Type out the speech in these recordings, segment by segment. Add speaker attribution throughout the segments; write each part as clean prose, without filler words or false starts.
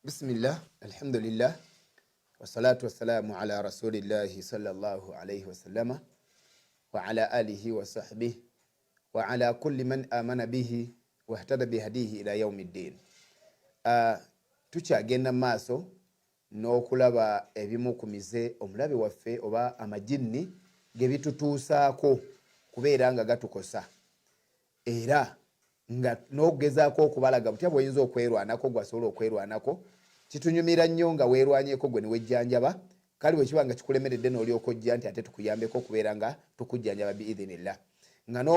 Speaker 1: Bismillah, alhamdulillah, wassalatu wassalamu ala rasulillahi sallallahu alaihi wasallama wa ala alihi wa sahbihi wa ala kulli man amana bihi wahtada bihadihi ila yaumi ddin. Tukyagenda mu maaso n'okulaba ebimu ku mize omulabe waffe oba amajinni ge bitutuusaako kubeera nga gatukosa era nga n'okugezaako okubalaga butya bw'oyinza okwerwanako gwasobola okwerwanako. Kitunyumira nnyo nga weerwanyeko gwe ne wejjanjaba. Kale bwe kiba nga kikulemeredde n'olyoka ojja nti ate tukuyambeko okubeera nga tukujjanjaba biidhinillah. Nga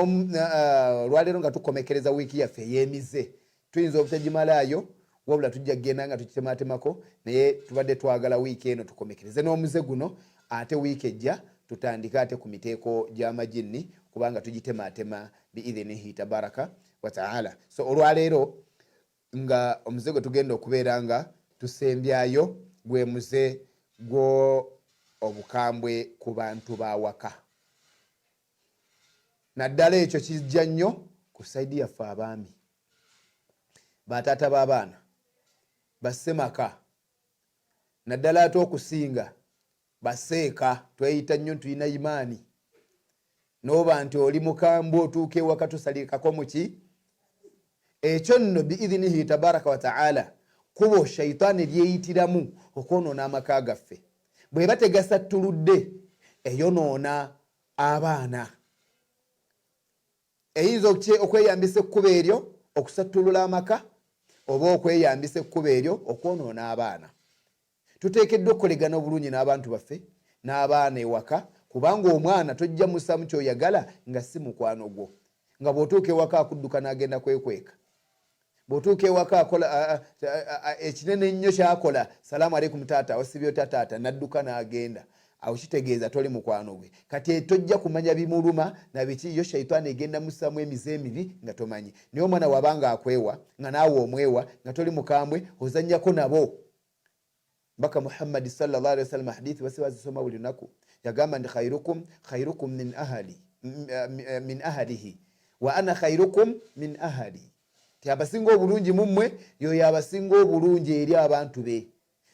Speaker 1: olwaleero nga tukomekereza wiiki yaffe ey'emize, tuyinza obutagimalaayo wabula tujja kugenda nga tukitematemako, naye tubadde twagala wiiki eno tukomekereze n'omuze guno, ate wiiki ejja tutandike ate ku miteeko gy'amajinni kubanga tugitematema biidhinihi tabaraka wataala. So olwaleero nga omuze gwe tugenda okubeera nga tusembyayo gwe muze gwo obukambwe ku bantu b'awaka. Naddala ekyo kijja nnyo ku saidi yaffe abaami, bataata b'abaana, bassemaka, naddala ate okusinga baseeka. Tweyita nnyo tulina imaani, noba nti oli mukambwe otuuka ewaka tosalikako muki ekyo nno biidhinihi tabaraka wataala kubo shaitaani lyeyitiramu okwonoona amaka gaffe. Bweba tegasattuludde eyonoona abaana. Eyinza okweyambisa ekkubo eryo okusattulula amaka oba okweyambisa ekkubo eryo okwonoona abaana. Tuteekeddwa okukolegana obulungi n'abantu baffe n'abaana ewaka, kubanga omwana tojja musaamu kyoyagala nga si mukwano gwo. Nga bw'otuuka ewaka akudduka n'agenda kwekweka. Bw'otuuka ewaka akola ekinene ennyo kyakola, salaamu aleikum taata, osibye otya taata, n'adduka n'agenda. Awo kitegeeza toli mukwano gwe. Kati tojja kumanya bimuluma na biki, yo shaitaani egenda mussaamu emize emibi nga tomanyi. Naye omwana bw'aba nga akwewa, nga naawe omwewa, nga toli mukambwe, ozannyako nabo. Mbaka Muhammadi sallallahu alaihi wasallam, hadithi basi bazisoma buli lunaku, yagamba nti khairukum khairukum min ahali min ahalihi wa ana khairukum min ahali, ti abasinga obulungi mummwe yoyo abasinga obulungi eri abantu be,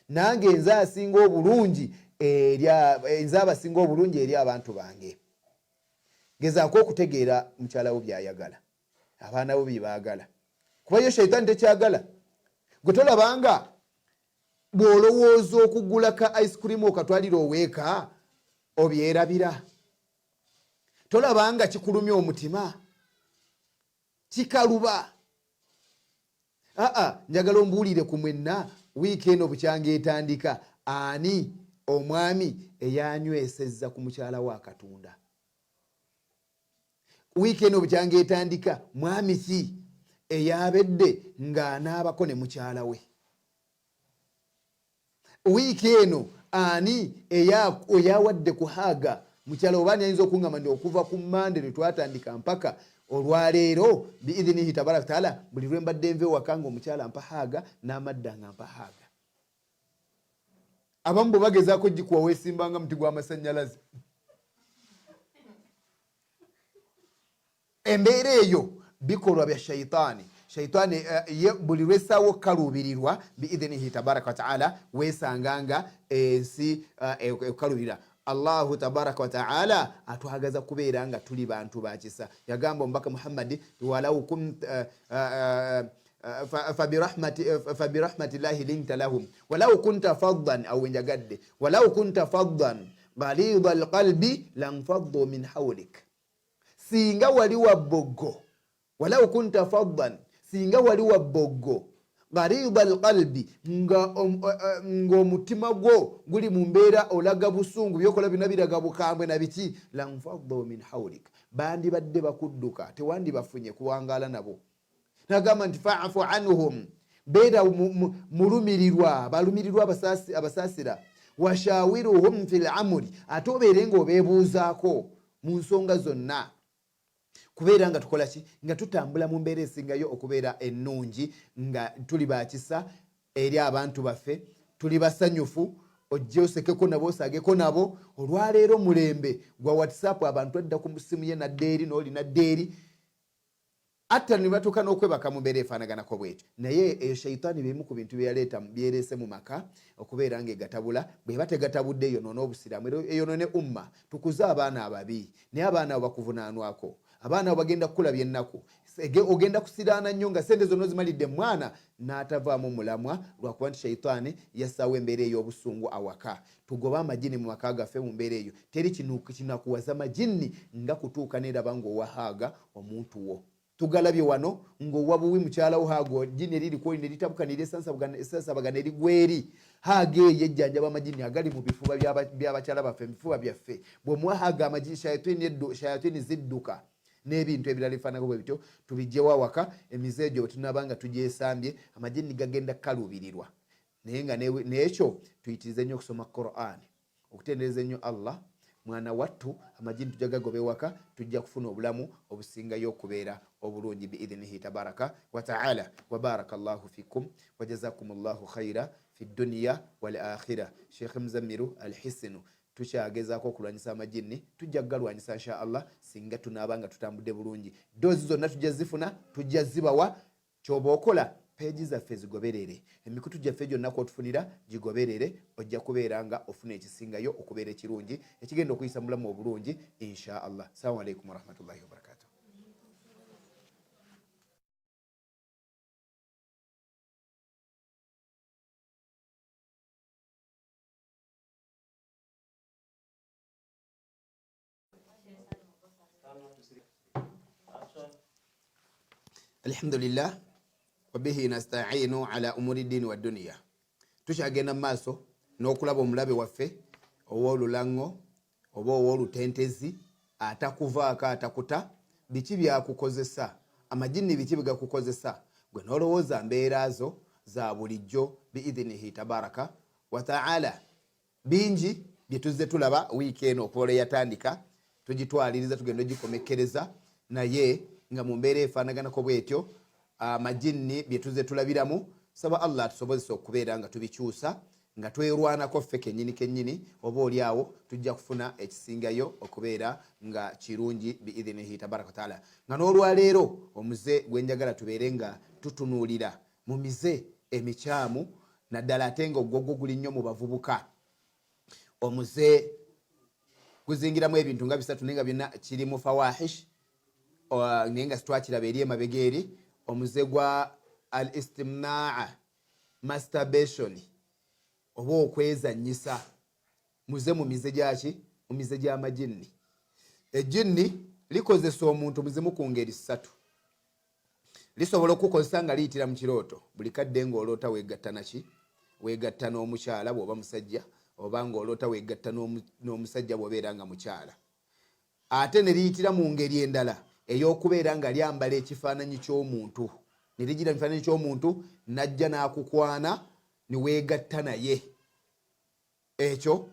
Speaker 1: nange nze asinga obulungi eri nze abasinga obulungi eri abantu bange. Gezaako okutegeera mukyala wo byayagala, abaana bo bye baagala, kuba yo shaitaani tekyagala. Gwe tolabanga bw'olowooza okugula ka ice cream okatwalira oweeka obyerabira? Tolabanga kikulumya omutima, kikaluba? Aa, njagala ombuulire ku mwenna, wiiki eno bukyanga etandika, ani omwami eyanywesezza ku mukyala we akatunda? Wiiki eno bukyanga etandika, mwami ki eyabedde ng'anaabako ne mukyala we? Wiiki eno ani eyawadde ku haaga mukyala? Oba ani ayinza okungamba nti okuva ku Mande lwe twatandika mpaka olwaleero biidhinihi tabaraka taala, buli lwe mbadde nva ewaka nga omukyala mpa haaga, n'amadda nga mpa haaga? Abamu bwe bagezaako gikuwa weesimbanga muti gw'amasannyalaze. Embeera eyo bikolwa bya shaitaani. Shaitaani ye buli lwessaawo okukaluubirirwa biidhinihi tabaraka wataala, weesanga nga ensi ekukaluubirira. Allahu tabaraka wataala atwagaza kubeera nga tuli bantu ba kisa. Yagamba omubaka Muhammadi, walau kunt fabirahmatillahi linta lahum walau kunta faddan, awo wenjagadde, walau kunta faddan ghalidha alqalbi lanfaddu min haulik. Singa wali wa bboggo, walau kunta faddan, singa wali wa bboggo, ghalidha alqalbi, ng'omutima gwo guli mu mbeera olaga busungu, byokola byonna biraga bukambwe na biki, lanfaddu min haulik, bandibadde bakudduka, tewandibafunye kuwangaala nabo. Nagamba nti faafu anhum, beera mulumirirwa, balumirirwa abasaasira, washawiruhum fi lamuri, ate obeere nga obeebuuzaako mu nsonga zonna. Kubeera nga tukola ki? Nga tutambula mu mbeera esingayo okubeera ennungi, nga tuli bakisa eri abantu baffe, tuli basanyufu, ojje osekeko nabo, osaageko nabo. Olwaleero mulembe gwa WhatsApp, abantu adda ku simu ye nadda eri n'oli nadda eri. Atta ne batuuka n'okwebaka mu mbeera efaanaganako bwetyo. Naye eyo shaitaani by'ebimu ku bintu bye yaleeta, by'ereese mu maka okubeera nga egatabula. Bw'eba tegatabudde eyonoone Obusiraamu, era eyonoone Ummah. Tukuze abaana ababi, naye abaana abo bakuvunaanwako. Abaana abo bagenda kukulabya ennaku. Ogenda kusiraana nnyo nga ssente zonna ozimalidde mu mwana n'atavaamu mulamwa lwakuba nti shaitaani yassaawo embeera ey'obusungu awaka. Tugobe amajinni mu maka gaffe mu mbeera eyo. Teri kinakuwaza majinni nga kutuuka neraba ng'owa haaga omuntu wo. Tugalabye wano ng'owa buwi mukyala wo haaga, jjini eriri kwoli ne litabuka ne lyesasabagana erigwa eri. Haaga eyo ejjanjaba amajinni agali mu bifuba by'abakyala baffe, mu bifuba byaffe. Bw'omuwa haaga amajinni, shayatini zidduka n'ebintu ebirala ebifaananako bwe bityo. Tubiggyewo awaka emize egyo. Bwe tunaaba nga tugyesambye, amajinni gagenda kukaluubirirwa. Naye nga n'ekyo tuyitirize nnyo okusoma Qur'an, okutendereza ennyo Allah. Mwana wattu, amajini tujja gagoba ewaka, tujja kufuna obulamu obusingayo okubeera obulungi biidhinihi tabaraka wataala. Wabaraka llahu fikum wajazakum llahu khaira fi dduniya wal akhira. Sheikh Muzamiru Alhisinu, tukyagezaako okulwanyisa amajinni, tujja kugalwanyisa insha Allah singa tunaaba nga tutambudde bulungi. Doozi zonna tujja zifuna, tujja zibawa. Kyoba okola, page zaffe zigoberere, emikutu gyaffe gyonna kwotufunira gigoberere, ojja kubeera nga ofuna ekisingayo okubeera ekirungi ekigenda okuyisa mu bulamu obulungi insha Allah. Salamu alaikum warahmatullahi wabarakatuh. Alhamdulillah wabihi nastainu ala umuri dini wa duniya. Tukyagenda mu maaso n'okulaba omulabe waffe ow'olulaŋŋo oba ow'olutentezi atakuvaako atakuta. Biki byakukozesa amajinni? Biki bigakukozesa gwe n'olowooza mbeera zo za bulijjo? Biidhinihi tabaraka wataala, bingi bye tuzze tulaba wiiki eno okuva lwe yatandika. Tugitwaliriza, tugenda ogikomekkereza, naye nga mu mbeera efaanaganako bwetyo, amajinni bye tuzze tulabiramu, saba Allah atusobozesa okubeera nga tubikyusa nga twerwanako ffe kennyini kennyini, oba oli awo tujja kufuna ekisingayo okubeera nga kirungi biidhinihi tabaraka wataala. Nga n'olwaleero omuze gwe njagala tubeere nga tutunuulira mu mize emikyamu, naddala ate nga ogwogwo guli nnyo mu bavubuka, omuze guzingiramu ebintu nga bisatu, naye nga byonna kiri mu fawahish, naye nga sitwakiraba eri emabega eri, omuze gwa al istimnaa, masturbation oba okwezanyisa, muze mu mize gyaki? Mu mize gy'amajinni. Ejjinni likozesa omuntu muzimu ku ngeri ssatu. Lisobola okukukozesa nga liyitira mu kirooto. Buli kadde ng'oloota weegatta naki? Weegatta n'omukyala bw'oba musajja, oba ng'oloota weegatta n'omusajja bw'obeera nga mukyala. Ate ne liyitira mu ngeri endala ey'okubeera nga lyambala ekifaananyi ky'omuntu, ne ligira mu kifaananyi ky'omuntu n'ajja n'akukwana ne weegatta naye. Ekyo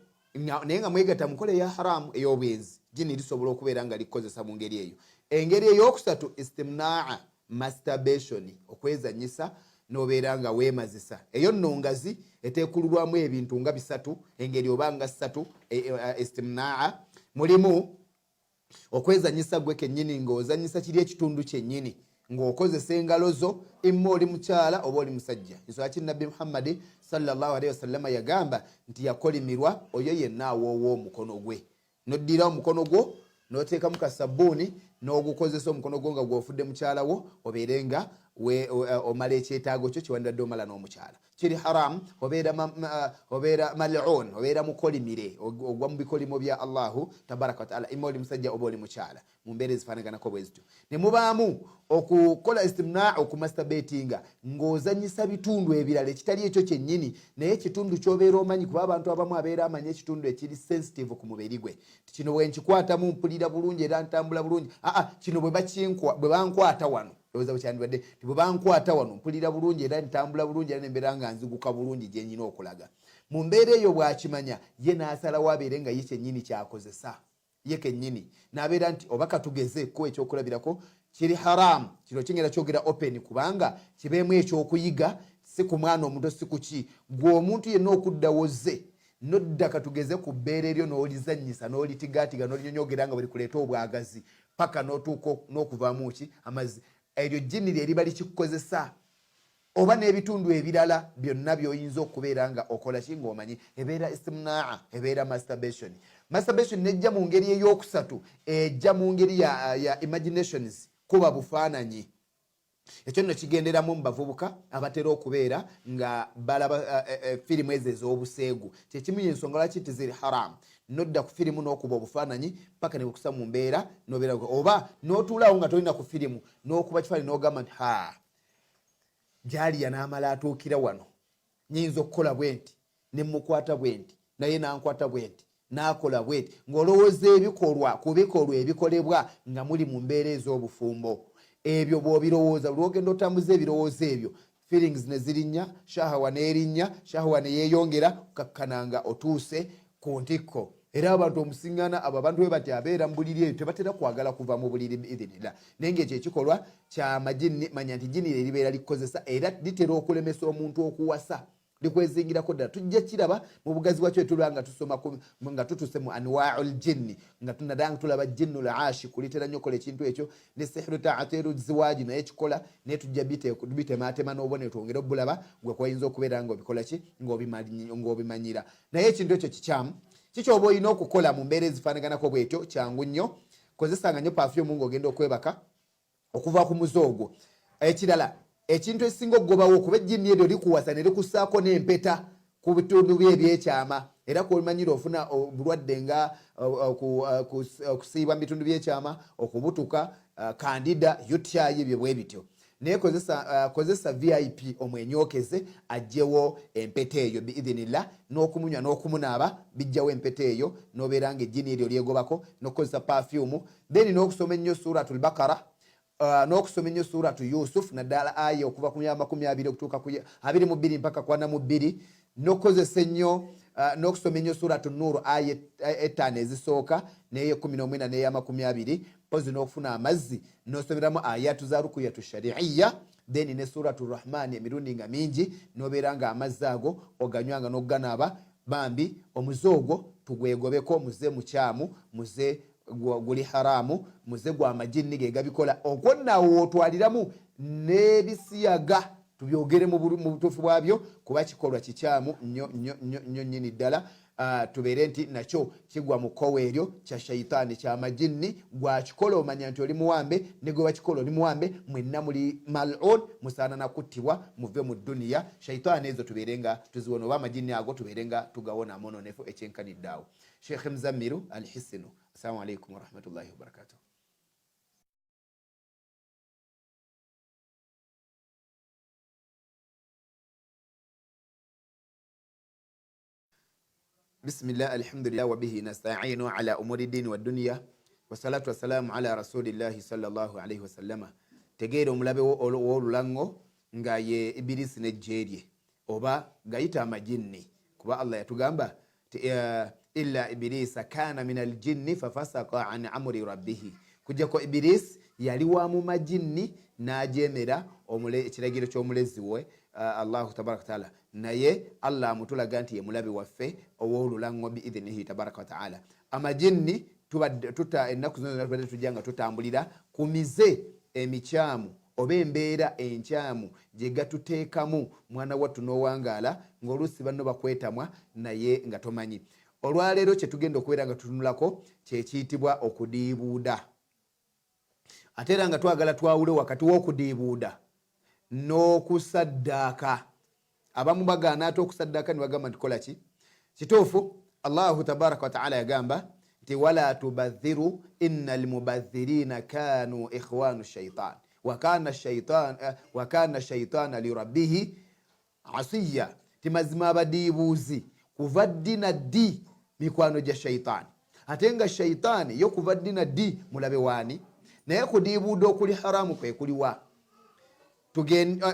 Speaker 1: naye nga mwegatta mukola eya haramu, ey'obwenzi, jini lisobola okubeera nga likukozesa mu ngeri eyo. Engeri ey'okusatu, istimnaa, masturbation, okwezanyisa n'obeera nga weemazisa. Eyo nno ngazi, eteekululwamu ebintu nga bisatu, engeri oba nga ssatu. E, e, e, istimnaa mulimu okwezanyisa gwe kennyini ng'ozanyisa kiri ekitundu kyennyini ng'okozesa engalo zo, imma oli mukyala oba oli musajja. Ensonga ki Nabbi Muhammadi sallallahu alaihi wasallama yagamba nti yakolimirwa oyo yenna awoowa omukono gwe. Noddira omukono gwo n'oteekamu ka sabbuuni n'ogukozesa omukono gwo nga gw'ofudde mukyala wo, obeere nga omala ekyetaago kyo kyewandibadde omala n'omukyala. Kiri haram, obeera obeera mal'un, obeera mukolimire, ogwa mu bikolimo bya Allahu tabaraka wataala, ima oli musajja oba oli mukyala. Mu mbeera ezifaanaganako bwe zityo ne mubaamu okukola istimnaa, okumastabetinga ng'ozanyisa bitundu ebirala ekitali ekyo kyennyini, naye ekitundu ky'obeera omanyi, kuba abantu abamu abeera amanyi ekitundu ekiri sensitive ku mubiri gwe, kino bwe nkikwatamu mpulira bulungi era ntambula bulungi, aa kino bwe bankwata wano, ndowooza bwe kyandibadde nti bwe bankwata wano mpulira bulungi era ntambula bulungi era nembeera nga nziguka bulungi gye nyina okulaga. Mu mbeera eyo bw'akimanya ye n'asalawo abeere nga ye kyennyini kyakozesa ye kennyini, n'abeera nti oba katugeze ko ekyokulabirako kiri haramu, kino kingenda kyogera open kubanga kibeemu ekyokuyiga, si ku mwana omuto, si kuki, gwe omuntu yenna okudda woze nodda katugeze ku bbeere eryo n'olizannyisa n'olitigaatiga n'olinyonyogera nga bwe likuleeta obwagazi paka n'otuuka n'okuvaamu ki amazzi. Eryo jjini lye liba likikukozesa oba n'ebitundu ebirala byonna by'oyinza okubeera nga okola ki ng'omanyi ebeera istimnaa, ebeera masturbation. Masturbation nejja mu ngeri ey'okusatu, ejja mu ngeri ya imaginations, kuba bufaananyi. Ekyo nno kigenderamu mu bavubuka abatera okubeera nga balaba firimu ezo ez'obuseegu. Kyekimu y'ensonga lwaki nti ziri haram, nodda ku firimu n'okuba obufaananyi paka ne bukusa mu mbeera nobeera oba n'otuulaawo nga tolina ku firimu n'okuba kifaananyi n'ogamba nti ha Jalia n'amala atuukira wano, nyinza okukola bwe nti ne mmukwata bwe nti naye n'ankwata bwe nti n'akola bwe nti, ng'olowooza ebikolwa ku bikolwa ebikolebwa nga muli mu mbeera ez'obufumbo. Ebyo bw'obirowooza, buli lw'ogenda otambuza ebirowoozo ebyo, feelings ne zirinnya, shahawa n'erinnya, shahawa ne yeeyongera, kukakkana nga otuuse ku ntikko. Era abantu omusingana abo abantu bwe bati abeera mu buliri eyo tebatera kwagala kuva mu buliri biidhinillah. Naye ng'ekyo ekikolwa kya majinni, manya nti jjini lye libeera likukozesa era litera okulemesa omuntu okuwasa, likwezingirako ddala. Tujja kiraba mu bugazi bwakyo tuba nga tusoma nga tutuse mu anwaul jinni, nga tunadala nga tulaba jinnul ashiku litera nnyo okukola ekintu ekyo, ne sihiru taatiru ziwaji naye kikola, naye tujja bitemaatema n'obubonero twongere obulaba gwe kwayinza okubeera ng'obikola ki ng'obimanyira. Naye ekintu ekyo kikyamu. Kiki oba olina okukola mu mbeera ezifaanaganako bwetyo? Kyangu nnyo, kozesanga nnyo pafyumu ng'ogenda okwebaka okuva ku muze ogwo. Ekirala, ekintu ekisinga okugobawo kuba ejjinni eryo likuwasa ne likussaako n'empeta ku bitundu bye ebyekyama, era kwomanyira ofuna obulwadde nga okusiibwa mu bitundu by'ekyama, okubutuka, kandida, UTI, ebyo bwe bityo. Naye kozesa VIP omwenyookeze aggyewo empeta eyo biidhinillah, n'okumunywa n'okumunaaba bijjawo empeta eyo, n'obeera nga ejjini eryo lyegobako, n'okukozesa pafyumu, then n'okusoma ennyo Suratul Bakara, n'okusoma ennyo Suratu Yusuf, naddala aya okuva ku ya 20 okutuuka ku 22 mpaka ku 42, n'okukozesa ennyo, n'okusoma ennyo Suratu Nuuru aya 5 ezisooka n'ey'e19 n'eya20, mpozi n'okufuna amazzi n'osomeramu ayatu za rukuyatu shariiya, then ne Suratu Rahman emirundi nga mingi, n'obeera nga amazzi ago oganywanga n'okuganaaba. Bambi omuze ogwo tugwegobeko, muze mukyamu, muze guli haramu, muze gwa majinni ge gabikola. Okwo nno awo w'otwaliramu n'ebisiyaga, tubyogere mu butuufu bwabyo, kuba kikolwa kikyamu nnyo nnyo nnyo nnyo nnyini ddala. Tubeere nti nakyo kigwa mu kkowe eryo kya shaitaani, kya majinni. Gwakikola omanya nti oli muwambe, ne gwe bakikola oli muwambe, mwenna muli mal'un, musaana na kuttibwa muve mu dduniya. Shaitaani ezo tubeere nga tuziwona, oba amajinni ago tubeere nga tugawona amononefu ekyenkanidde awo. Sheikh Muzamiru Alhisinu, assalamu alaikum warahmatullahi wabarakatuh. Bismillah, alhamdulillah, wabihi nasta'inu ala umuri dini wa dunya, wassalatu wassalamu ala rasulillahi sallallahu alaihi wasallama. Tegeera omulabe w'olulango nga ye Ibilisi n'eggye lye, oba gayita amajinni, kuba Allah yatugamba ti illa ibilisa kana min aljinni fafasaka an amri rabbihi, kujjako Ibilisi yali wa mu majinni n'ajeemera ekiragiro ky'omulezi we Allahu tabaraka wataala. Naye Allah amutulaga nti ye mulabe waffe ow'olulango biidhinihi tabaraka wataala. Amajinni tuta ennaku zino zonna tubadde tujja nga tutambulira ku mize emikyamu oba embeera enkyamu gye gatuteekamu, mwana wattu n'owangaala ng'oluusi banno bakwetamwa naye nga tomanyi. Olwaleero kye tugenda okubeera nga tutunulako kye kiyitibwa okudiibuuda. Ate era nga twagala twawule wakati w'okudiibuuda n'okusaddaaka. Abamu bagaana ate okusaddaaka ne bagamba nti kola ki? Kituufu, Allahu tabaraka wataala yagamba nti wala tubadhiru inna lmubadhirina kanu ikhwanu shaitan wakana shaitana lirabbihi asiya, ti mazima abadiibuuzi kuva ddi na ddi mikwano gya shaitaani, ate nga shaitaani yo kuva ddi na ddi mulabe waani. Naye kudiibuuda okuli haramu kwe kuliwa?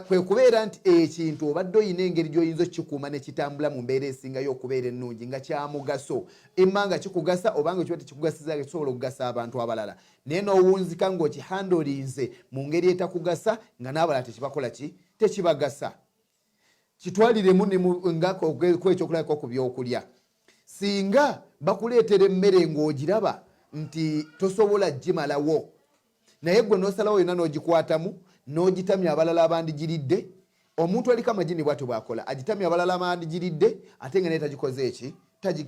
Speaker 1: Kwe kubeera nti ekintu obadde olina engeri gy'oyinza okukikuuma ne kitambula mu mbeera esingayo okubeera ennungi nga kya mugaso, imma nga kikugasa oba nga kiba tekikugasiza nga kisobola okugasa abantu abalala, naye n'owunzika ng'okihandolinze mu ngeri etakugasa nga n'abalala tekibakola ki, tekibagasa. Kitwaliremu nga ekyokulabirako ku byokulya. Singa bakuleetera emmere ng'ogiraba nti tosobola gimalawo, naye gwe n'osalawo yonna n'ogikwatamu n'ogitamya abalala abandigiridde. Omuntu aliko amajini bwatyo bwakola, agitamya abalala abandigiridde, ate nga naye tagikoze eki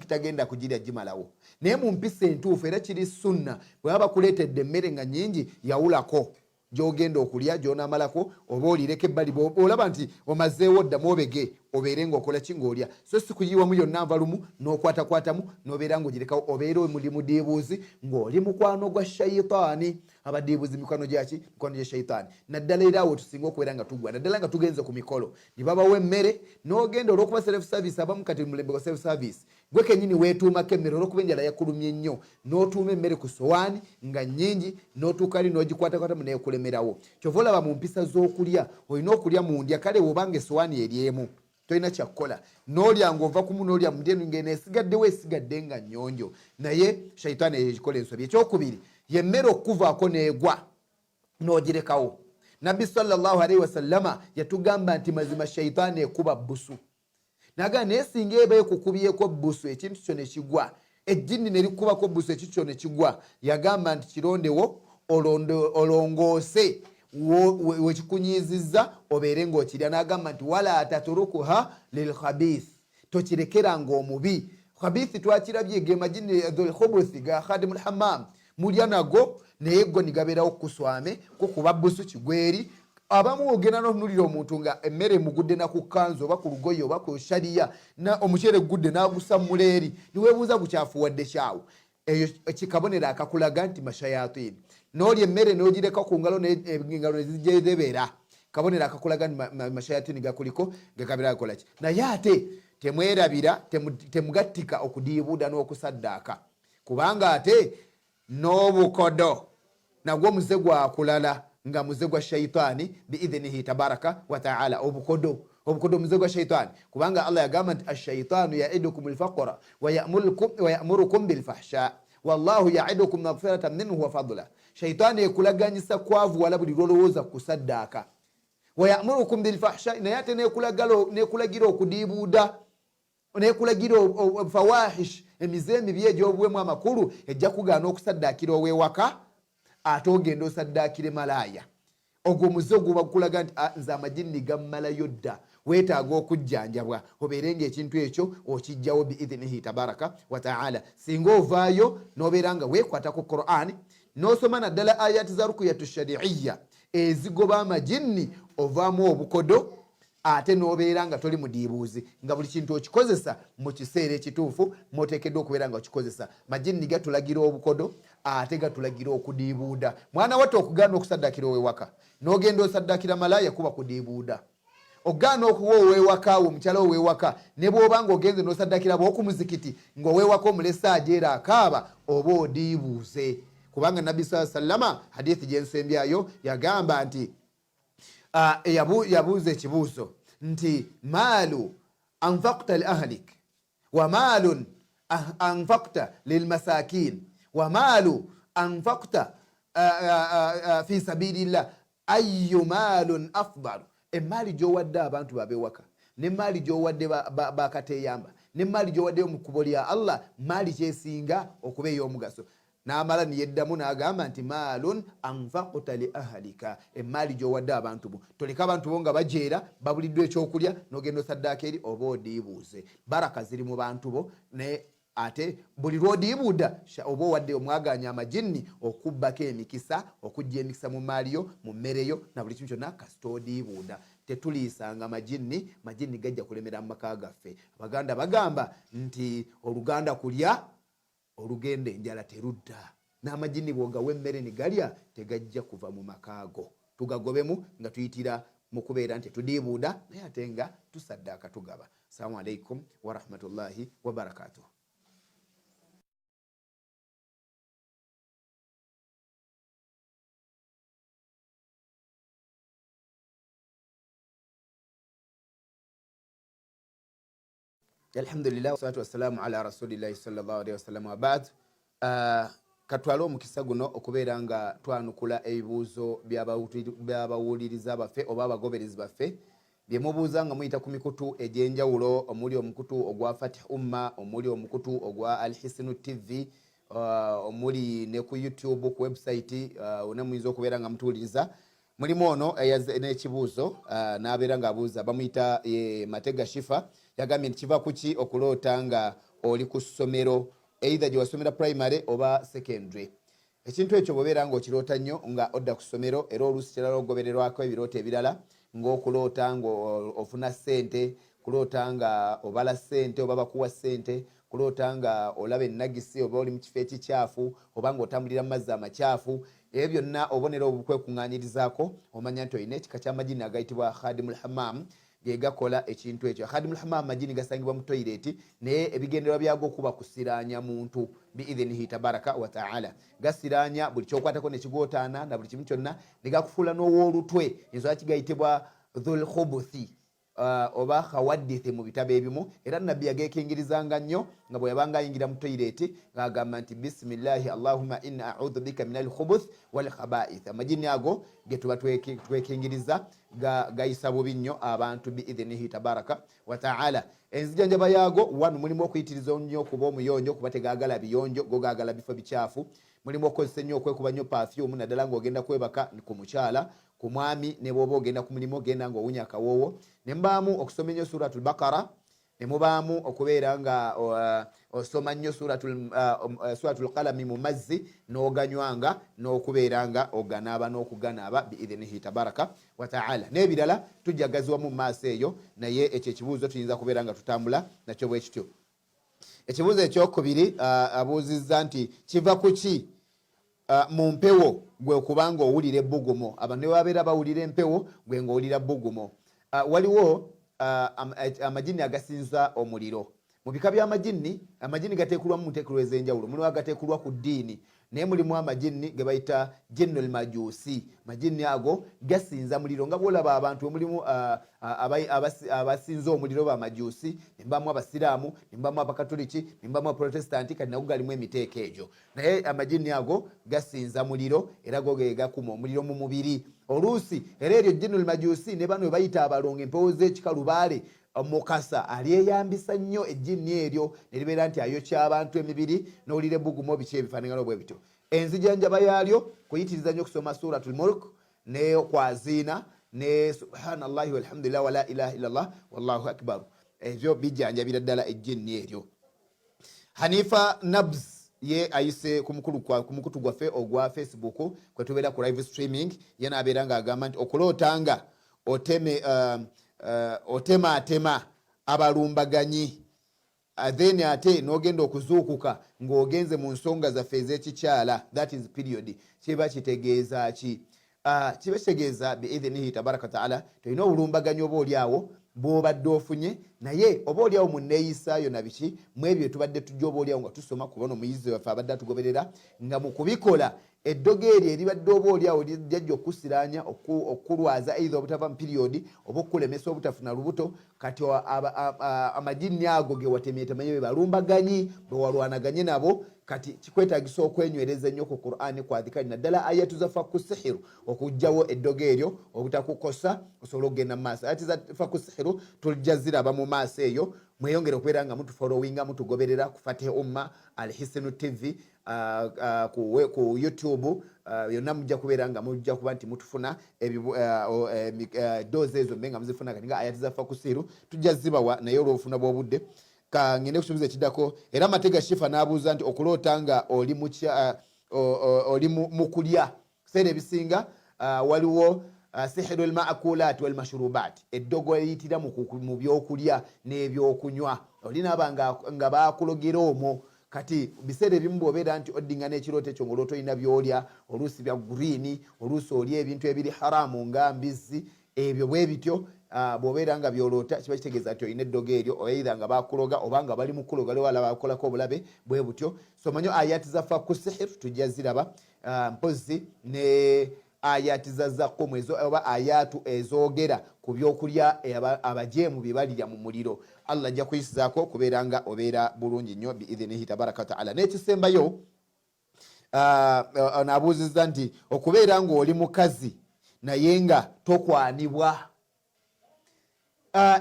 Speaker 1: tagenda kugirya gimalawo. Naye mu mpisa entuufu era kiri sunna, bwe baba bakuleetedde emmere nga nyingi, yawulako gyogenda okulya gyonamalako, oba olireko ebbali olaba nti omazeewo ddamu obege, obeere ngaokola ki ngaolya, so si kuyiwamu yonna nva lumu n'okwatakwatamu n'obeera ngaogirekawo. Obeera omuli mudiibuuzi ng'oli mukwano gwa shaitaani. Abadiibuzi mikwano gyaki? Mikwano gya shaitaani. Naddala era awo tusinga okubeera nga tugwa, naddala nga tugenze ku mikolo ne babawa emmere n'ogenda, olw'okuba self service, abamu kati mulembe gwa self service, gwe kenyini weetuumako emmere olwokuba enjala yakulumye nnyo, n'otuuma emmere ku sowaani nga nnyingi, n'otuuka ali n'ogikwatakwatamu neekulemerawo. Kyova olaba mu mpisa z'okulya olina okulya mu ndya. Kale wobanga esowaani eri emu, tolina kyakukola, n'olya ng'ova kumu n'olya mudenu ng'eno esigaddewo esigadde nga nnyonjo. Naye shaitaani eyo ekikola ensobi. Ekyokubiri, yemmere okukuvaako n'egwa n'ogirekawo. Nabbi sallallahu alaihi wasallama yatugamba nti mazima shaitaani ekuba bbusu. Naga naye singa eba ekukubyeko bbusu ekintu kyo nekigwa, ejjinni nerikukubako bbusu ekintu kyo nekigwa, yagamba nti kirondewo olongoose wekikunyiizizza obeere ngaokirya. Nagamba nti wala tatrukuha lilkhabith, tokirekeranga omubi. Khabithi twakirabye ge majini dhulkhubuthi ga khadimu lhammam, mulya nago naye go nigabeerawo kukuswame kukuba busu kigweri. Abamu ogenda notunulira omuntu nga emmere emugudde na ku kanzu oba ku lugoye oba ku shariya, omuceere gugudde n'agusammula eri, niweebuuza gukyafuwadde kyawo. Eyo kikabonero akakulaga nti mashayatini. N'olya emmere n'ogireka ku ngalo, engalo nezijerebera, kabonero akakulaga nti mashayatini gakuliko, gakabeera gakolaki. Naye ate temwerabira, temugattika okudiibuuda n'okusaddaaka, kubanga ate n'obukodo nagwo muze gwakulala nga muze gwa shaitaani biidhinihi tabaraka wataala. Obukodo muze gwa shaitaani, kubanga Allah yagamba nti ashaitaanu yaidukum lfaqra wayamurukum bilfahsha wallahu yaidukum magfiratan minhu wa fadla. Shaitaani ekulaganyisa kwavuwala buli lwolowooza kusaddaaka, wayamurukum bilfahsha, naye ate nekulagira okudiibuuda, nekulagira fawahish, emize emibi egyobuwemu. Amakulu, ejja kugaana okusaddaakira owewaka, ate ogenda osaddaakire malaaya. Ogwo omuze oguba gukulaga nti nze amajinni gammalayo dda, weetaaga okujjanjabwa obeere nga ekintu ekyo okijjawo biidhinihi tabaraka wataala. Singa ovaayo n'obeera nga weekwata ku Quran n'osoma naddala ayati za rukuyatu shariiya ezigoba amajinni, ovaamu obukodo, ate n'obeera nga toli mudiibuuzi, nga buli kintu okikozesa mu kiseera ekituufu mwoteekeddwa okubeera nga okikozesa. Majinni gatulagira obukodo, ate gatulagira okudiibuuda. Mwana watte, okugaana okusaddakira owewaka n'ogenda osaddakira malaaya kuba kudiibuuda. Okugaana okuwa owewaka wo, omukyala owewaka, ne bw'oba nga ogenze n'osaddakira bw'okumuzikiti ng'owewaka omulese ajeera akaaba, oba odiibuuze. Kubanga Nabbi saa sallama hadithi gyensembyayo yagamba nti yabuuza ekibuuzo nti maalu anfakta li ahlik wa maalun anfakta lilmasakin wa maalu anfakta fi sabilillah, ayu maalun afdalu? Emaali gyowadde abantu babewaka, nemaali gyowadde bakateyamba, nemaali gyowaddeyo mu kkubo lya Allah, maali kyesinga okuba ey'omugaso? N'amala niyeddamu n'agamba nti maalun anfakta li ahalika, emaali gy'owadde abantu bo. Toleka abantu bo nga bajeera babuliddwa ekyokulya n'ogenda osaddaaka eri, oba odiibuuze. Baraka ziri mu bantu bo, naye ate buli lw'odiibuuda oba owadde omwagaanya amajinni okubbako emikisa, okujja emikisa mu maali yo, mu mmere yo, na buli kimu kyonna. Kasita odiibuuda, tetuliisanga majinni, majinni gajja kulemera mu maka gaffe. Abaganda bagamba nti oluganda kulya olugenda enjala terudda. N'amajinni bw'ogawa emmere ne galya, tegajja kuva mu maka go. Tugagobemu nga tuyitira mu kubeera nti tudiibuuda, naye ate nga tusaddaaka, tugaba. Assalamu alaikum warahmatullahi wabarakatuh. Alhamdulillah, wassalatu wassalamu ala rasulillahi sallallahu alaihi wasallam, wabad. Katwale omukisa guno okubeera nga twanukula ebibuuzo by'abawuliriza baffe oba abagoberezi baffe bye mubuuza nga muyita ku mikutu egy'enjawulo, omuli omukutu ogwa Fatih Umma, omuli omukutu ogwa Alhisinu TV, omuli ne ku YouTube, ku website wonna muyinza okubeera nga mutuwuliriza. Mulimu ono eyaze n'ekibuuzo n'abeera ng'abuuza, bamuyita Matega Shifa, yagambye nti kiva kuki okuloota nga oli ku ssomero, either gye wasomera primary oba secondary? Ekintu ekyo bw'obeera ng'okiroota nnyo nga odda ku ssomero, era oluusi kirala okugobererwako ebirooto ebirala ng'okuloota ng'ofuna ssente, kuloota nga obala ssente oba bakuwa ssente, kuloota nga olaba ennagisi oba oli mu kifo ekikyafu oba ng'otambulira mu mazzi amakyafu. Ebyo byonna obubonero obwo bukwekuŋŋaanyirizaako omanya nti olina ekika ky'amajinni agayitibwa Khadimul Hammam ge gakola ekintu ekyo. Khadimul Hammam majinni gasangibwa mu toyireeti, naye ebigendererwa byago kuba kusiraanya muntu biidhinihi tabaraka wa taala. Gasiraanya buli kyokwatako ne kigootaana na buli kimu kyonna ne gakufuula n'ow'olutwe. Ensonga ki gayitibwa Dhul Khubuthi oba khawaddithi mu bitabo ebimu. Era Nabbi yageekingirizanga nnyo nga bwe yabanga ayingira mu toyireeti ng'agamba nti bisimillahi allahumma inni audhu bika min alkhubuth wal khabaith. Amajinni ago ge tuba twekingiriza gayisa bubi nnyo abantu biidhinihi tabaraka wataala. Enzijanjaba yaago wanu mulimu okuyitiriza nnyo okuba omuyonjo, kuba tegaagala biyonjo, go gaagala bifo bikyafu. Mulimu okukozesa ennyo, okwekuba nnyo pafyumu, naddala ng'ogenda kwebaka ku mukyala, ku mwami, ne bw'oba ogenda ku mulimu genda ng'owunya akawoowo. Ne mubaamu okusoma ennyo Suratul Bakara, ne mubaamu okubeera nga osoma nnyo Suratul Qalami mu mazzi n'oganywanga n'okubeera nga oganaaba n'okuganaaba biidhinihi tabaraka wataala, n'ebirala tujja gaziwamu mu maaso eyo. Naye ekyo ekibuuzo tuyinza kubeera nga tutambula nakyo bwe kityo. Ekibuuzo ekyokubiri, abuuzizza nti kiva ku ki mu mpewo gwe okuba nga owulira ebbugumo? Abantu ne babeera bawulira empewo, gwe ng'owulira bbugumo. Waliwo amajinni agasinza omuliro mu bika by'amajinni. Amajinni gateekulwamu mu nteekulwa ez'enjawulo. Mulimu agateekulwa ku ddiini, naye mulimu amajinni ge bayita jinnul majusi. Majinni ago gasinza muliro, nga bwolaba abantu mulimu abasinza omuliro bamajusi, nembamu abasiraamu, nembamu abakatuliki, nembamu abaprotestanti. Kati nago galimu emiteeko egyo, naye amajinni ago gasinza muliro era go ge gakuma omuliro mu mubiri oluusi. Era eryo jinnul majusi ne bano bayita abalongo, empewo z'ekika, lubaale mukasa alyeyambisa nnyo ejjinni eryo ne libeera nti ayokya abantu emibiri n'owulira ebbugumu, biki ebifaanagana bwe bityo. Enzijanjaba yaalyo kuyitiriza nnyo okusoma Suratul Mulk ne kwaziina ne subhanallahi walhamdulillah wala ilaha illallah wallahu akbar. Ebyo bijjanjabira ddala ejjinni eryo. Hanifa Nabs ye ayise ku mukutu gwaffe ogwa Facebook kwe tubeera ku live streaming, ye n'abeera ng'agamba nti okuloota nga oteme otemaatema abalumbaganyi, then ate n'ogenda okuzuukuka ng'ogenze mu nsonga zaffe ez'ekikyala, that is period, kiba kitegeeza ki? Kiba kitegeeza biidhinihi tabaraka wataala tolina obulumbaganyi oba oli awo bw'obadde ofunye, naye oba oli awo mu neeyisaayo na biki mu ebyo tubadde tujja oba oli awo nga tusoma kubona omuyizi waffe abadde atugoberera nga mu kubikola eddogo eryo eribadde oba oli awo lyajja okukusiraanya, okukulwaza, either obutava mu piriyodi oba okukulemesa obutafuna lubuto. Kati amajinni ago ge watemyetemanye be balumbaganyi bwe walwanaganye nabo. Kati kikwetagisa okwenywereza ennyo ku Qur'ani, ku adhikari, naddala ayatu za fakku sihiru, okugjawo eddogo eryo obutakukosa osobole okugenda mu maaso. Ayati za fakku sihiru tujja ziraba mu maaso eyo. Mweyongere okubeera nga mutufolowinga, mutugoberera ku Fatih Umma Alhisinu TV ku YouTube yonna. Mujja kubeera nga mujja kuba nti mutufuna doozi ezo mbe nga muzifuna. Kati nga ayati za fakku sihiru tujja zibawa, naye olw'obufuna bw'obudde ka ngende kukibuuzo ekiddako. Era Matega Shifa n'abuuza nti okuloota nga oli oli mu kulya, kiseera ebisinga waliwo sihiru lmakulat walmashrubat, eddogo eriyitira mu byokulya n'ebyokunywa. Oli naaba nga bakulogera omwo. Kati biseera ebimu bw'obeera nti oddinga n'ekirooto ekyo ng'oloota olina byolya, oluusi bya green, oluusi olya ebintu ebiri haramu nga mbizzi, ebyo bwe bityo, bw'obeera nga byoloota kiba kitegeeza nti olina eddogo eryo, either nga bakuloga oba nga bali mu kuloga, lwala bakukolako obulabe bwe butyo. So manyi ayati za fakku sihir tujja ziraba, mpozzi ne ayati za zakumu ezo oba ayatu ezoogera ku byokulya abajeemu bye balirya mu muliro. Allah ajja kuyisizaako kubeera nga obeera bulungi nnyo biidhinihi tabaraka wataala. N'ekisembayo, ono abuuzizza nti okubeera ng'oli mukazi naye nga tokwanibwa.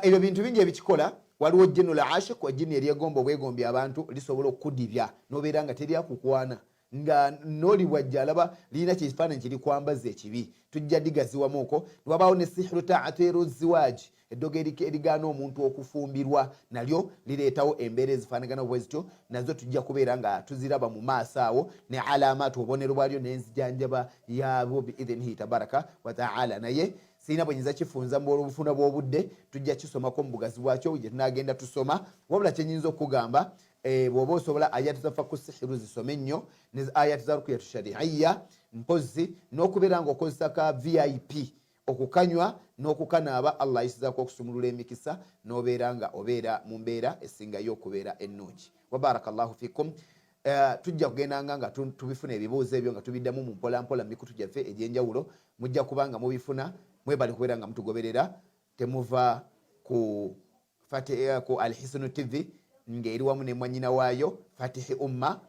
Speaker 1: Ebyo bintu bingi ebikikola. Waliwo jinul ashik, ejjini eryegomba obwegombi abantu, lisobola okukudibya nobeera nga teryakukwana. Nga noli bwajja alaba lirina kyekifaananyi kiri kwambaza ekibi, tujja digaziwamuuko. Niwabaawo ne sihiru taatiru ziwaaji, eddogo erigaana omuntu okufumbirwa, nalyo lireetawo embeera ezifaanagana bwe zityo, nazo tujja kubeera nga tuziraba mu maaso awo, ne alaamaati, obubonero bwalyo n'enzijanjaba yaabwo biidhinihi tabaraka wataala. Naye sirina bwe nyinza kifunza mu olw'obufuna bw'obudde, tujja kisomako mu bugazi bwakyo gye tunaagenda tusoma. Wabula kye nyinza okukugamba, bw'oba osobola ayati za faku sihiru zisome nnyo, ne ayati za rukuyatu shariiya, mpozzi n'okubeera ng'okozesa ka vip okukanywa n'okukanaaba, Allah ayisizaako okusumulula emikisa n'obeera nga obeera mu mbeera esingayo okubeera ennungi. Wabarakallahu fikum. Tujja kugendanga nga tubifuna ebibuuzo ebyo nga tubiddamu mu mpolampola mu mikutu gyaffe egy'enjawulo, mujja kuba nga mubifuna. Mwebale kubeera nga mutugoberera, temuva ku ku Alhisunu TV ng'eri wamu ne mwannyina waayo Fatihi Umma,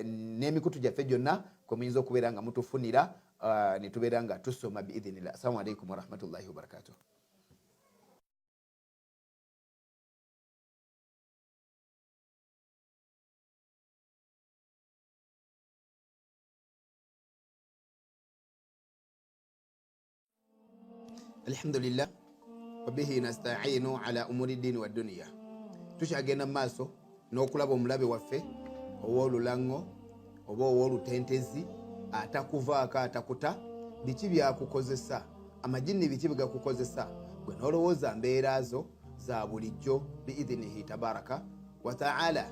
Speaker 1: n'emikutu gyaffe gyonna kwe muyinza okubeera nga mutufunira, ne tubeera nga tusoma biidhinillah. Assalamu alaikum warahmatullahi wabarakatuh. Alhamdulillah, wabihi nastainu ala umuri dini wa duniya. Tukyagenda mu maaso n'okulaba omulabe waffe ow'olulaŋŋo oba ow'olutentezi, atakuvaako, atakuta. Biki byakukozesa? Amajinni biki bwegakukozesa gwe n'olowooza mbeera zo za bulijjo? Biidhinihi tabaraka wataala,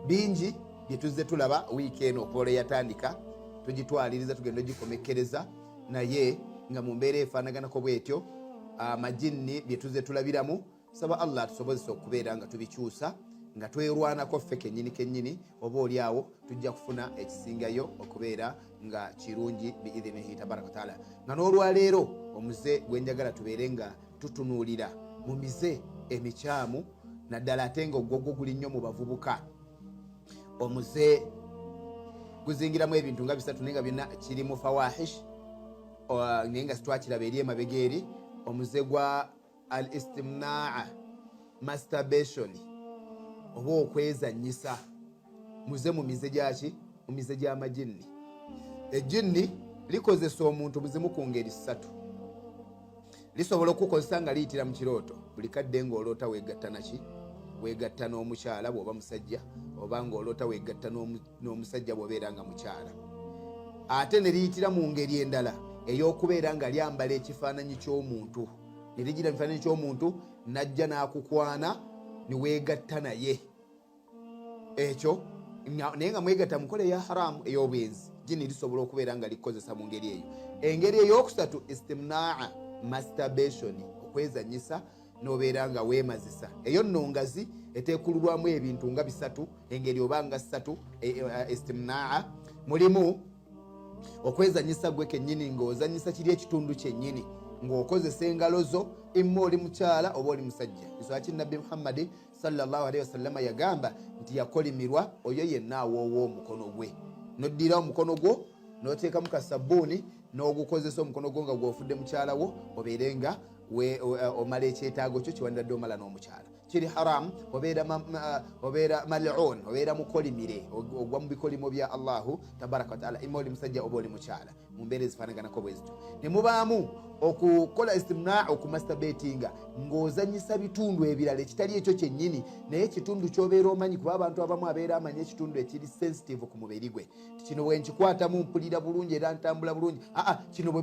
Speaker 1: bingi byetuzze tulaba wiiki eno okuva lwe yatandika, tugitwaliriza tugenda ogikomekkereza, naye nga mu mbeera efaanaganako bwetyo, amajinni byetuzze tulabiramu. Saba Allah atusobozesa okubeera nga tubikyusa nga twerwanako ffe kennyini kennyini, oba oli awo tujja kufuna ekisingayo okubeera nga kirungi biidhinihi tabaraka wataala. Nga n'olwaleero omuze gwenjagala tubeere nga tutunuulira mu mize emikyamu, naddala ate nga ogwogwo guli nnyo mu bavubuka, omuze guzingiramu ebintu nga bisatu, naye nga byonna kiri mu fawahish, naye nga sitwakiraba eri emabega eri, omuze gwa al istimnaa, masturbation, oba okwezanyisa, muze mu mize gyaki? Mu mize gy'amajinni. Ejjinni likozesa omuntu buzimu ku ngeri ssatu. Lisobola okukozesa nga liyitira mu kirooto, buli kadde ng'oloota weegatta naki? Weegatta n'omukyala bw'oba musajja, oba ng'oloota weegatta n'omusajja bw'obeera nga mukyala. Ate ne liyitira mu ngeri endala ey'okubeera nga lyambala ekifaananyi ky'omuntu, ne ligira mu kifaananyi ky'omuntu, n'ajja n'akukwana ne weegatta naye ekyo, naye nga mwegatta mukola eya haramu, ey'obwenzi. Jini lisobola okubeera nga likozesa mu ngeri eyo. Engeri eyokusatu, istimnaa, masturbation, okwezanyisa n'obeera nga weemazisa. Eyo nno ngazi, eteekululwamu ebintu nga bisatu, engeri oba nga ssatu. Istimnaa mulimu okwezanyisa gwe kennyini, ng'ozanyisa kiri ekitundu kyennyini ng'okozesa engalo zo, imma oli mukyala oba oli musajja. Nswaki Nabbi Muhammadi sallallahu alaihi wasallama yagamba nti yakolimirwa oyo yenna awoowa omukono gwe. Noddira omukono gwo n'oteekamu ka sabbuuni n'ogukozesa omukono gwo nga gwofudde mukyala wo, obeere nga omala ekyetaago kyo kyewandibadde omala n'omukyala. Kiri haram, obeera malun, obeera mukolimire, ogwa mu bikolimo bya Allahu tabaraka wataala, ima oli musajja oba oli mukyala. Mu mbeera ezifaanaganako bwe zityo ne mubaamu okukola istimnaa, okumastabetinga ng'ozanyisa bitundu ebirala ekitali ekyo kyennyini, naye ekitundu ky'obeera omanyi, kuba abantu abamu abeera amanyi ekitundu ekiri sensitive ku mubiri gwe, kino bwe nkikwatamu mpulira bulungi era ntambula bulungi, aa kino bwe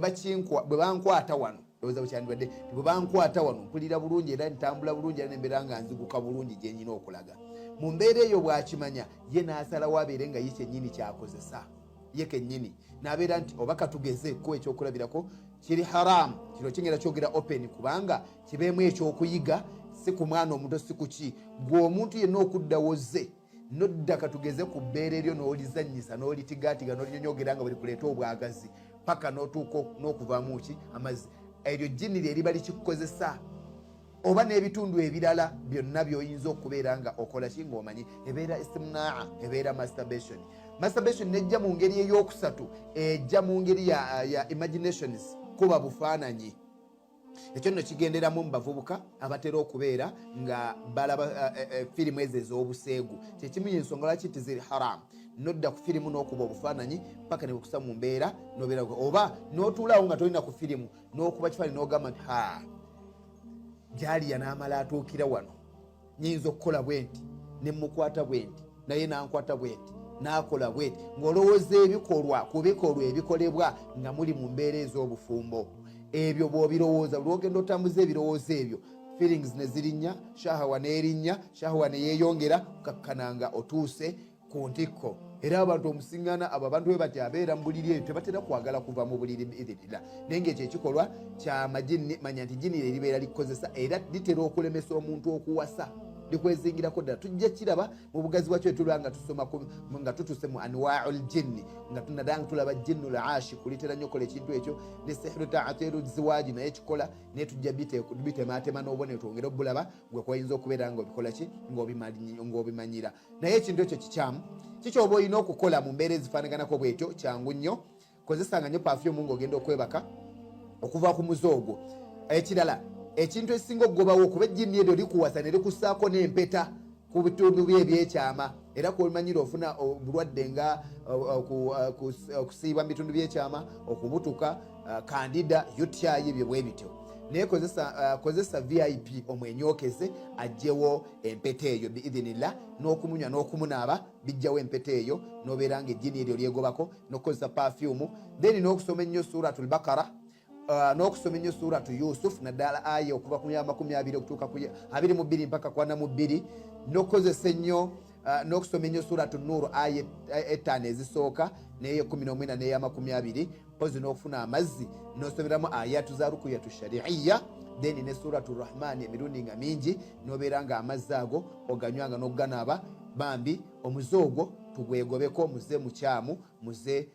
Speaker 1: bankwata wano, ndowooza bwe kyandibadde, bwe bankwata wano mpulira bulungi era ntambula bulungi era nembeera nga nziguka bulungi gye nyina okulaga. Mu mbeera eyo bw'akimanya ye n'asalawo abeere nga ye kyennyini kyakozesa ye kennyini, n'abeera nti oba katugeze ko ekyokulabirako kiri haramu, kino kingenda kyogera open kubanga kibeemu ekyokuyiga, si ku mwana omuto, si kuki, gwe omuntu yenna okuddawoze nodda katugeze ku bbeere eryo n'olizannyisa n'olitigaatiga n'olinyonyogera nga buli kuleeta obwagazi paka n'otuuka n'okuvaamu ki amazzi, eryo jjini lye liba likikukozesa, oba n'ebitundu ebirala byonna by'oyinza okubeera nga okola ki ng'omanyi, ebeera istimnaa, ebeera masturbation. Masturbation nejja mu ngeri eyokusatu, ejja mu ngeri ya imaginations, kuba bufaananyi. Ekyo nno kigenderamu mu bavubuka abatera okubeera nga balaba firimu ezo ez'obuseegu. Kyekimu yensonga lwaki nti ziri haramu, nodda ku firimu n'okuba obufaananyi paka ne bukusa mu mbeera nobeera oba n'otuulaawo nga tolina ku firimu n'okuba kifaananyi n'ogamba nti ha jaliya n'amala atuukira wano, nyinza okukola bwe nti ne mukwata bwe nti naye nankwata bwe nti n'akola bwe nti, ng'olowooza ebikolwa ku bikolwa ebikolebwa nga muli mu mbeera ez'obufumbo. Ebyo bw'obirowooza, buli ogenda otambuza ebirowoozo ebyo, feelings ne zirinnya, shahawa n'erinnya, shahawa ne yeeyongera, kukakkana nga otuuse ku ntikko. Era abantu omusingana abo abantu bwe bati abeera mu buliri eyo tebatera kwagala kuva mu buliri biidhinillah. Naye ngaekyo ekikolwa kyamajinni, manya nti jini lye libeera likukozesa era litera okulemesa omuntu okuwasa, likwezingirako ddala. Tujja kiraba mu bugazi bwakyo tulaba nga tusoma nga tutuse mu anwau ljinni, nga tunadala nga tulaba jinnu lashiku litera nnyo okukola ekintu ekyo, ne sihiru taatiru ziwaji naye kikola, naye tujja bitematema n'obubonero twongere obulaba gwe kwayinza okubeera nga obikola ki ng'obimanyira. Naye ekintu ekyo kikyamu. Kikyoba olina okukola mu mbeera ezifaanaganako bwetyo kyangu nnyo, kozesanga nnyo pafyumu ng'ogenda okwebaka okuva ku muze ogwo. Ekirala, ekintu ekisinga okugobawo, kuba ejjinni eryo likuwasa ne likussaako n'empeta ku bitundu bye ebyekyama, era kwomanyira ofuna obulwadde nga okusiibwa mu bitundu byekyama, okubutuka, kandida, UTI, ebyo bwe bityo. Naye kozesa VIP omwenyokeze ajjewo empeta eyo biidhinillah, n'okumunywa n'okumunaaba bijjawo empeta eyo, n'obeera nga ejjini eryo lyegobako, n'okukozesa pafyumu, then n'okusoma ennyo suratul Bakara, n'okusoma ennyo suratu Yusuf, naddala aya okuva ku 20 okutuuka ku 22 mpaka ku 42, n'okukozesa ennyo n'okusoma ennyo suratu Nuuru aya 5 ezisooka n'eyo 19 n'eya 20, mpozi n'okufuna amazzi n'osomeramu ayatu za rukuyatu shariiya, then ne suratu Rahmani emirundi nga mingi, n'obeera nga amazzi ago oganywanga n'okuganaaba. Bambi omuze ogwo tugwegobeko, muze mukyamu, muze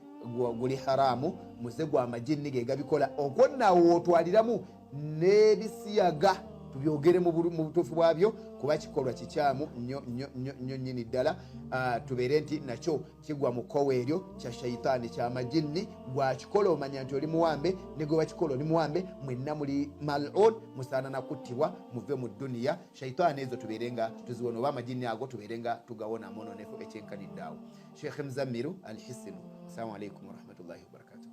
Speaker 1: guli haramu, muze gwa majinni ge gabikola. Okwo nnawo wotwaliramu n'ebisiyaga, tubyogere mu butuufu bwabyo, kuba kikolwa kikyamu nnyo nnyo nnyo nnyo nnyini ddala. Tubeere nti nakyo kigwa mu kkowa eryo kya shaitaani, kya majinni. Gwakikola omanya nti oli muwambe, ne gwe bakikola oli muwambe, mwenna muli malun, musaana na kuttibwa muve mu duniya. Shaitaani ezo tubeere nga tuziwona, oba amajinni ago tubeere nga tugawona amononefu ekyenkanidde awo. Sheikh Muzamiru Alhisinu, assalamu alaikum warahmatullahi wabarakatuh.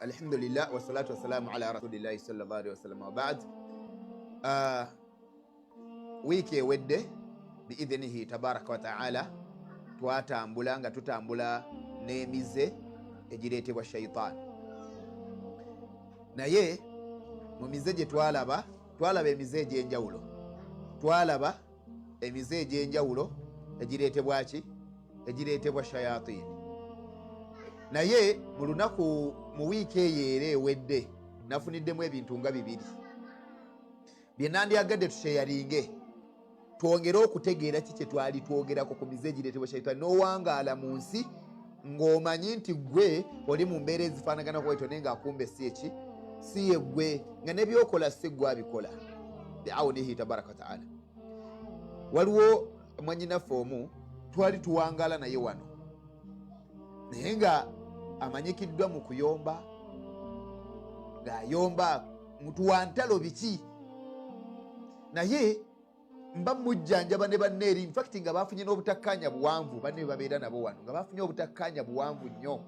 Speaker 1: Alhamdulillah wassalatu wassalamu ala rasulillahi sallallahu alaihi wasallam wa ba'd. Wiiki ewedde biidhinihi tabaraka wa taala twatambula nga tutambula n'emize egireetebwa shaitaani, naye mu mize gye twalaba, twalaba emize egy'enjawulo, twalaba emize egy'enjawulo egireetebwa ki, egireetebwa shayatini. Naye mu lunaku mu wiiki eyo era ewedde nafuniddemu ebintu nga bibiri bye nandyagadde tusheyaringe, twongere okutegeera ki kye twali twogerako ku mize egireetebwa shaitaani, n'owangaala mu nsi ng'omanyi nti ggwe oli mu mbeera ezifaanagana kwetyo, naye ng'akumbe si eki si ye ggwe, nga nebyokola si ggwe abikola biaunihi tabaraka wataala. Waliwo mwanyinaffe omu twali tuwangaala naye wano, naye nga amanyikiddwa mu kuyomba, ng'ayomba mutuwantalo biki, naye mba mujjanjaba ne banne eri, infact nga bafunye n'obutakkaanya buwanvu, banne babeera nabo wano nga bafunye obutakkaanya buwanvu nnyo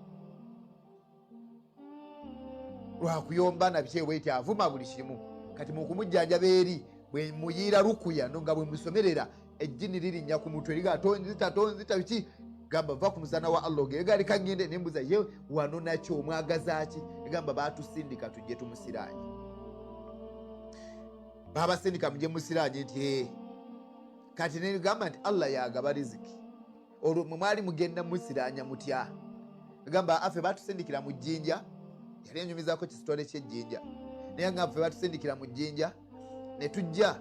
Speaker 1: lwakuyomba na biki bweti, avuma buli kimu. Kati mu kumujjanjaba eri bwe muyiira rukuya no nga bwe musomerera, ejjini lirinnya ku mutwe liga tonzita tonzita biki, gamba va ku musana wa Allah ogere gali kangende. Nembuza ye wano nakyo omwagaza ki? Egamba batusindika tujje tumusiraanye, babasindika mujje musiraanye nti ee. Kati negamba nti Allah yagaba riziki, olwo mwe mwali mugenda musiraanya mutya? Gamba affe batusindikira mu jjinja, yali enyumizako kisitole ky'ejjinja, naye nga ffe batusindikira mu jjinja ne tujja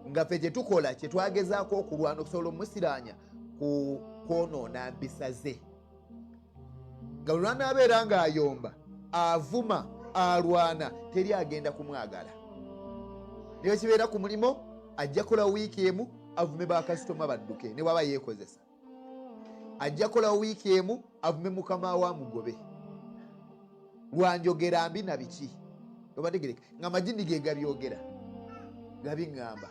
Speaker 1: nga ffe kyetukola kyetwagezaako okulwana okusobola omusiraanya ku kwonoona mpisa ze, nga buli lwanaabeera ng'ayomba, avuma, alwana, teri agenda kumwagala. Naye kibeera ku mulimu, ajja kola wiiki emu avume bakasitoma badduke, ne bwaba yeekozesa ajja kola wiiki emu avume mukama wa mugobe lwanjogera mbi na biki, obategereka nga majini ge gabyogera gabiŋŋamba.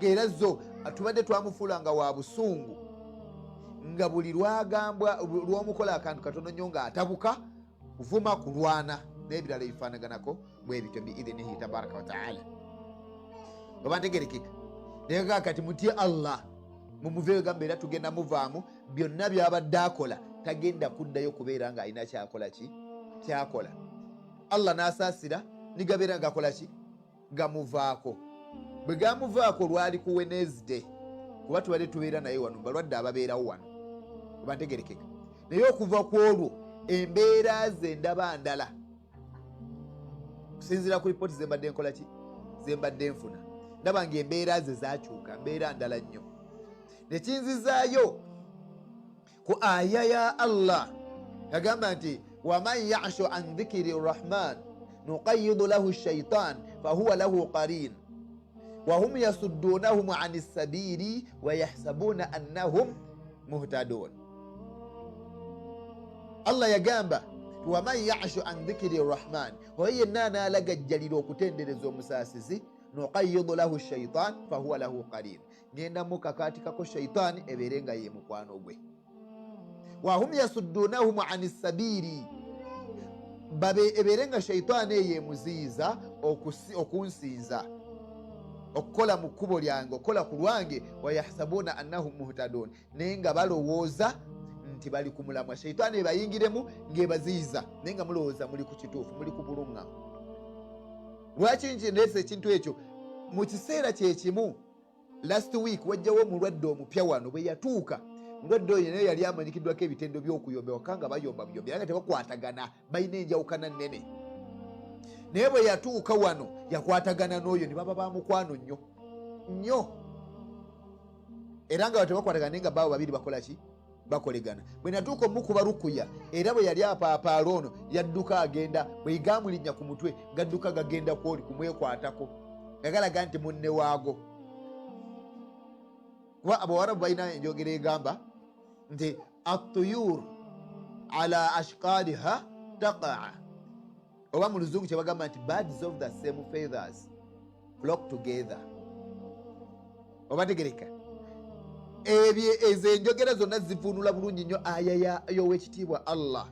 Speaker 1: Era zo tubadde twamufuula nga wa busungu, nga buli lwagambwa lwomukola akantu katono nnyo ng'atabuka, kuvuma, kulwana n'ebirala ebifaanaganako bwe bityo, biidhinihi tabaraka wataala. Oba ntegerekeka? Naye kati mutye Allah, mumuveeyo, gamba era tugenda muvaamu. Byonna byabadde akola tagenda kuddayo kubeera ng'alina kyakola ki kyakola. Allah n'asaasira nigabeera ngakola ki gamuvaako. Bwe gamuvaako lwali ku Wednesday, kuba tubadde tubeera naye wano, balwadde ababeerawo wano, oba ntegerekeka? Naye okuva ku olwo embeera ze ndaba ndala, kusinziira ku ripooti zembadde nkola ki zembadde nfuna, ndaba nga embeera ze zakyuka, mbeera ndala nnyo. Nekinzizaayo ku aya ya Allah yagamba nti waman yashu an dhikiri rahman nuqayidu lahu shaitan fahuwa lahu qarin wahum yasuddunahum an sabili wayahsabuna annahum muhtadun. Allah yagamba waman yashu an dhikiri rahman, oyo yenna anaalagajjalira okutendereza omusaasizi, nuqayidu lahu shaitan fahuwa lahu qarin, ngenda mukakaatikako shaitaani ebeere nga ye mukwano gwe. Wahum yasuddunahum ani sabiiri, ebeere nga shaitaani eyo emuziyiza okunsinza, okukola mu kkubo lyange, okukola ku lwange. Wayahsabuna annahum muhtadun, naye nga balowooza nti bali ku mulamwa. Shaitaani ebayingiremu ng'ebaziyiza, naye nga mulowooza muli ku kituufu, muli ku buluŋŋamu. Lwaki ndeese ekintu ekyo mu kiseera kyekimu? Last week wajjawo omulwadde omupya wano. Bwe yatuuka, omulwadde oyo naye yali amanyikiddwako ebitendo by'okuyomba waka, nga bayomba buyombi, era nga tebakwatagana, balina enjawukana nnene. Naye bwe yatuuka wano yakwatagana n'oyo ne baba bamukwano nnyo nnyo, era nga tebakwatagana, naye nga baabo babiri bakola ki? Bakolegana. Bwe natuuka omukuba rukuya, era bwe yali apaapaala, ono yadduka agenda, bwe gamulinnya ku mutwe gadduka gagenda kwoli kumwekwatako, nga galaga nti munne waago. Kuba abawarabu balina enjogera egamba nti atuyur ala ashkaliha taqaa, oba mu Luzungu kyebagamba nti birds of the same feathers flock together. Oba tegereka? Ebyo ezo enjogera zonna zivunula bulungi nnyo aya y'owekitiibwa Allah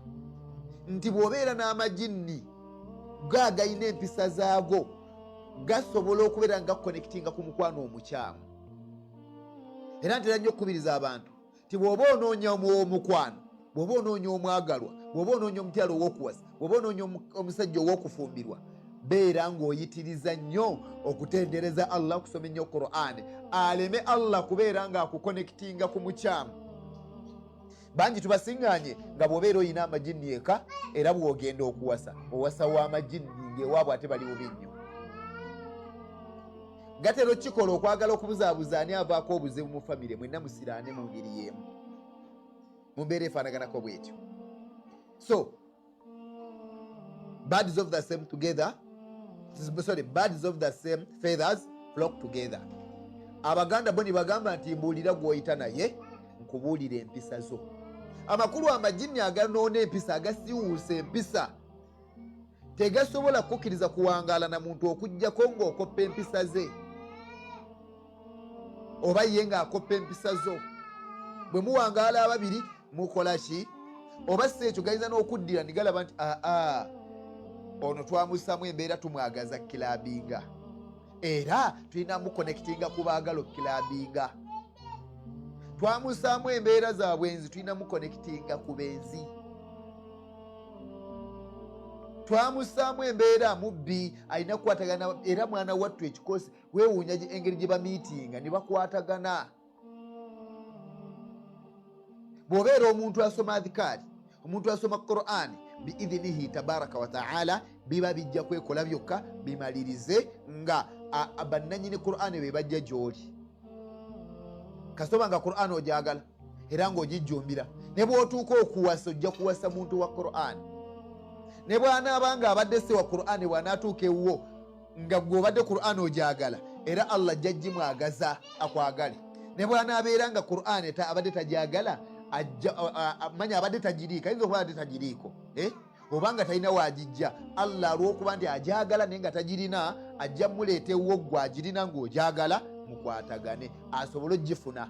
Speaker 1: nti bw'obeera n'amajinni ga gayina empisa zaago, gasobola okubeera nga gakonekitinga ku mukwano omukyamu. Era ntera nnyo okukubiriza abantu ti bw'oba onoonya omukwano, bw'oba onoonya omwagalwa, bw'oba onoonya omukyalo ow'okuwasa, bw'oba onoonya omusajja ow'okufumbirwa, beera ng'oyitiriza nnyo okutendereza Allah, okusoma ennyo Qur'an, aleme Allah kubeera ng'akukonekitinga ku mukyamu. Bangi tubasiŋŋaanye nga bw'obeera oyina amajinni eka, era bw'ogenda okuwasa, owasa w'amajinni ng'ewaabwe ate bali bubi nnyo. Gatera okukikola okwagala okubuzaabuza ani avaako obuzibu mu famire, mwenna musiraane mu ngeri y'emu, mu mbeera efaanaganako bwetyo. So birds of the same together, sorry, birds of the same feathers flock together. Abaganda bo ne bagamba nti mbuulira gw'oyita naye nkubuulira empisa zo. Amakulu, amajinni aganoona empisa, agasiwuusa empisa, tegasobola kukkiriza kuwangaala na muntu okugjako ng'okoppa empisa ze oba ye ng'akoppa empisa zo. Bwe muwangaala ababiri mukola ki? Oba si ekyo, gayinza n'okuddira ne galaba nti aa, ono twamussamu embeera, tumwagaza kilabinga, era tulina mukonekitinga ku baagala okukilabinga. Twamussaamu embeera za bwenzi, tulina mukonekitinga ku benzi. Twamussaamu embeera mubbi, alina kukwatagana. Era mwana wattu ekikosi weewuunya engeri gye bamiitinga ne bakwatagana. Bw'obeera omuntu asoma adhikaari, omuntu asoma Qur'ani, biidhinihi tabaraka wataala, biba bijja kwekola byokka bimalirize nga bannanyini Qur'ani be bajja gy'oli. Kasoba nga Qur'ani ogyagala era ng'ogijjumbira, ne bw'otuuka okuwasa ojja kuwasa muntu wa Qur'ani, ne bw'anaaba nga abadde si wa Qur'ani, bw'anaatuuka ewuwo. Nga gwe obadde Quran ogyagala, era Allah ajja gimwagaza akwagale. Ne bw'anaabeera nga Quran abadde tagyagala, manya abadde tagiriiko, ayinza okuba abadde tagiriiko, eh? Oba nga talina waagijja, Allah olw'okuba nti agyagala naye nga tagirina, ajja muleeta ewuwo ggwe agirina ng'ogyagala, mukwatagane asobole ogifuna.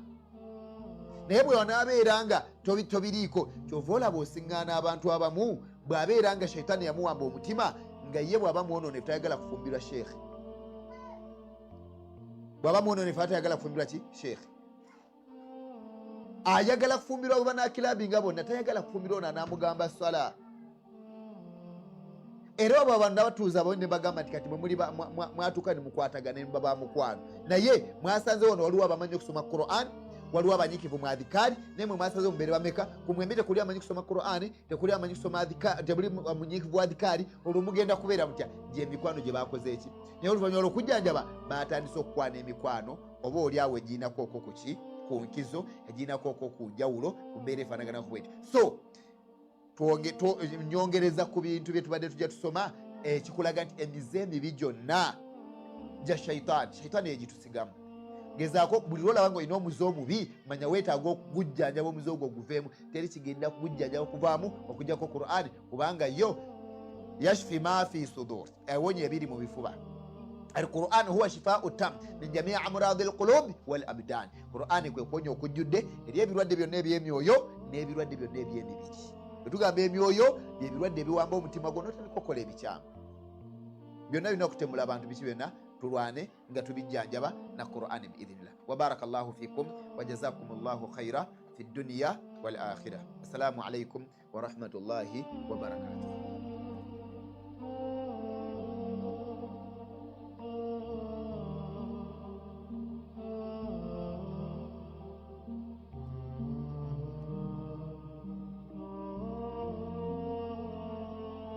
Speaker 1: Naye bwe wanaabeera nga tobiriiko, kyova olaba osiŋŋaana abantu abamu, bw'abeera nga shaitaani yamuwamba omutima, nga ye bw'aba mwonoonefu tayagala kufumbirwa sheekhe, bw'aba mwonoonefu atayagala kufumbirwa ki sheekhe, ayagala kufumbirwa bwe nga bonna, tayagala kufumbirwa ono anaamugamba swala. Era obo abantu nabatuuza bo ne bagamba nti kati mwe muli mwatuuka ne mukwatagana ne muba ba mukwano, naye mwasanze wano waliwo abamanyi okusoma Quran, waliwo abanyikivu mu adhikaari, naye mwe mwasanze mubeere bameka? Ku mwembi tekuli amanyi kusoma Quran, tekuli amanyi kusoma adhikaari, tekuli munyikivu adhikaari, olwo mugenda kubeera mutya? Gyemikwano gye bakoze eki? Naye oluvannyuma lw'okujjanjaba batandise okukwana emikwano, oba oli awo egirinako okwo kuki ku nkizo, egirinako okwo ku njawulo, ku mbeera efaanaganako bweti. So nyongereza ku bintu bye tubadde tujja tusoma, ekikulaga nti emize emibi gyonna gya shaitaani, shaitaani yegitusigamu. Gezaako buli lwolaba nga olina omuze omubi, manya weetaaga okugujjanjaba omuze ogwo guveemu. Teri kigenda kugujjanjaba kuvaamu okujjako Qur'ani, kubanga yo yashfi ma fi sudur, ewonya ebiri mu bifuba. Alquran huwa shifau tam min jamii amradi lqulubi wal abdan. Qurani kwe kuwonya okujjudde eri ebirwadde byonna ebyemyoyo n'ebirwadde byonna ebyemibiri. Bwe tugamba emyoyo, byebirwadde ebiwamba omutima gwo notandika okukola ebikyamu byonna birina okutemula abantu, biki byonna, tulwane nga tubijjanjaba na Qurani biidhinillah. Wabaraka llahu fikum wajazakum llahu khaira fi dduniya wal akhira. Assalamu alaikum warahmatullahi wabarakatuh.